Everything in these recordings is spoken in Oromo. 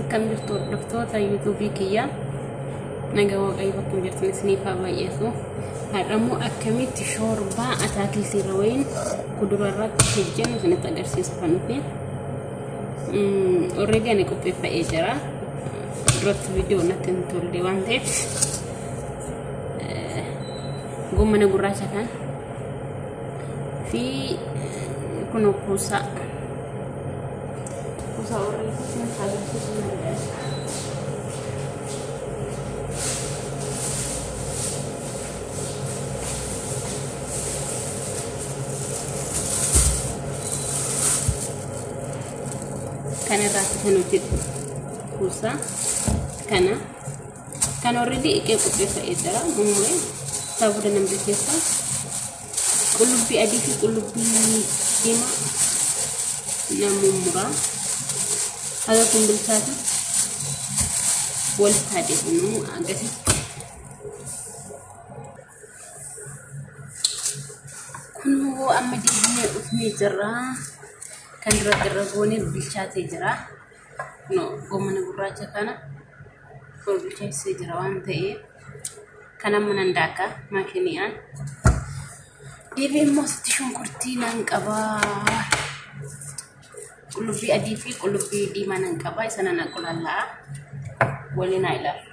Akkam jirtu hordoftoota yuutuubii kiyyaa? Nagaa Waaqayyo bakkuma jirtan isiniif haa baay'atu. Har'ammoo akkamitti shoorbaa ataakiltii irra wayiin kuduraa irratti hojjennu isinitti agarsiisu kan dhufe. Already ani qopheeffa'ee jira. Duratti viidiyoo natti hin tolle waan ta'eef gommana gurraacha kan fi kun kuusaa. Kuusaa already isinitti agarsiisu danda'a. Kana irraatti kan hojjedhu kuusaa kana kan already dhiqee qopheeffa'ee jira. Mummuree isaa booda nan bilcheessa. Qullubbii adii fi qullubbii diimaa nan mummuraa. Haga kun bilchaatu walitti haa deebinu akkasitti. Kunoo amma deebinee dhufnee jirra. Kan duratti irra goonee bilchaatee jira. Kunoo gommana gurraacha kana ol bilcheessee jira waan ta'eef kan amma nan daaka maashiniidhaan. Deebi'ee immoo asitti shunkurtii nan qabaa. Qullubbii adii fi qullubbii diimaa nan qabaa. Isa nan qulalla'a. Waliin haa ilaalu.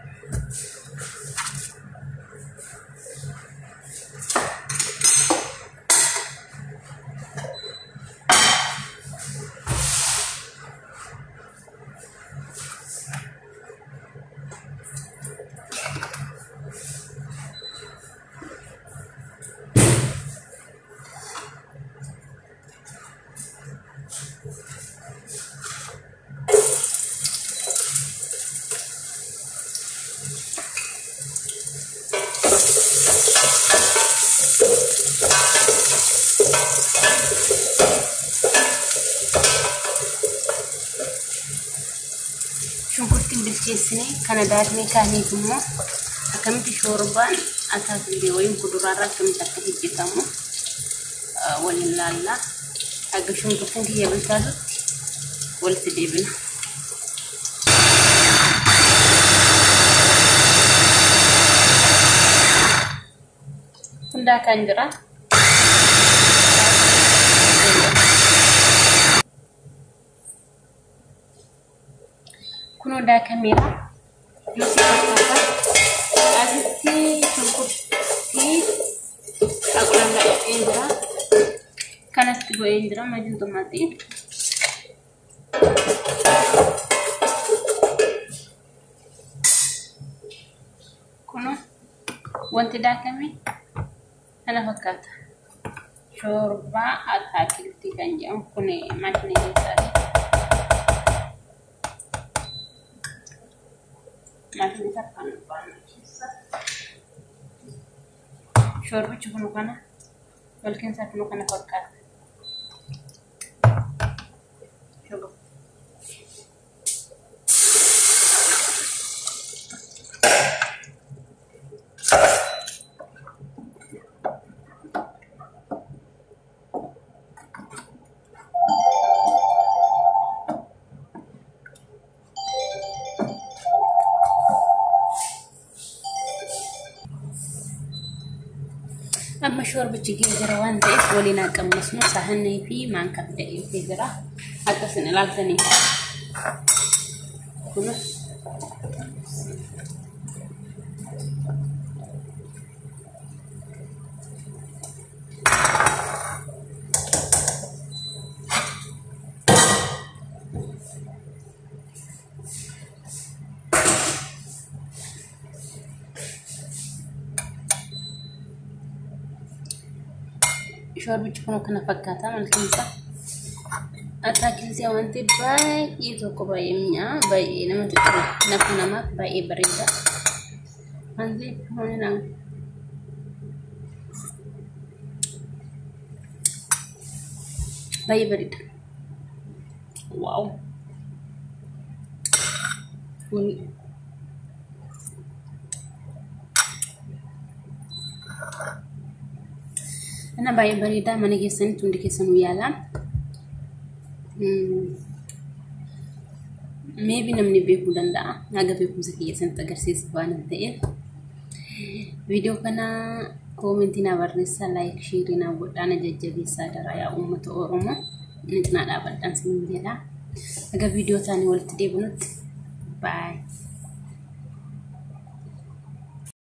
Shunkurtiin bilcheessine kana daaknee kaaniif immoo akkamitti shoorbaan ataakiltii wayiin kuduraarraa akkamitti akka hojjetamu waliin laalla. Haga shunkurtiin kiyya bilchaatutti walitti deebina. Kun daakaan jira. Kunoo daakameera. Juusii fakkaata. Asitti shunkurtii aqulalla'ee jira. Kanatti godhee jira majiin tomaatii. Kunoo wanti daakame kana fakkaata. Shoorbaa ataakiltii kan jedhamu kun maashina keessaati. Maashinni isaa kan baanu keessa. Shoorbichi kun kana walqeensaa kun kana fakkaata. Shoorbaa. Amma shoorbichi gahee jira waan ta'eef waliin haa qammasnu. Saahanii fi maankaa fidee jira. Akka isin ilaaltaniif. Kun shoorbichi kun kana fakkaata malkiin isaa. Ataakiltii waan ta'eef baay'ee tokko baay'ee mi'aa baay'ee namatti tola. Nafa namaaf baay'ee bareeda. Waan ta'eef hooni baay'ee bareeda. Waaw! Kun Ana baay'ee bareedaa mana keessanitti hundi keessanuu yaalaa. Maybe namni beekuu danda'a. Haga beekumsa kiyya sanitti agarsiisa waan hin ta'eef. Viidiyoo kana koomentii naa barreessaa, like, share naa godhaa, na jajjabeessaa daraa yaa uummata Oromoo. Ni cinaa dhaabadhaan sinin jedha. Haga viidiyoo isaanii walitti deebinutti. Bye.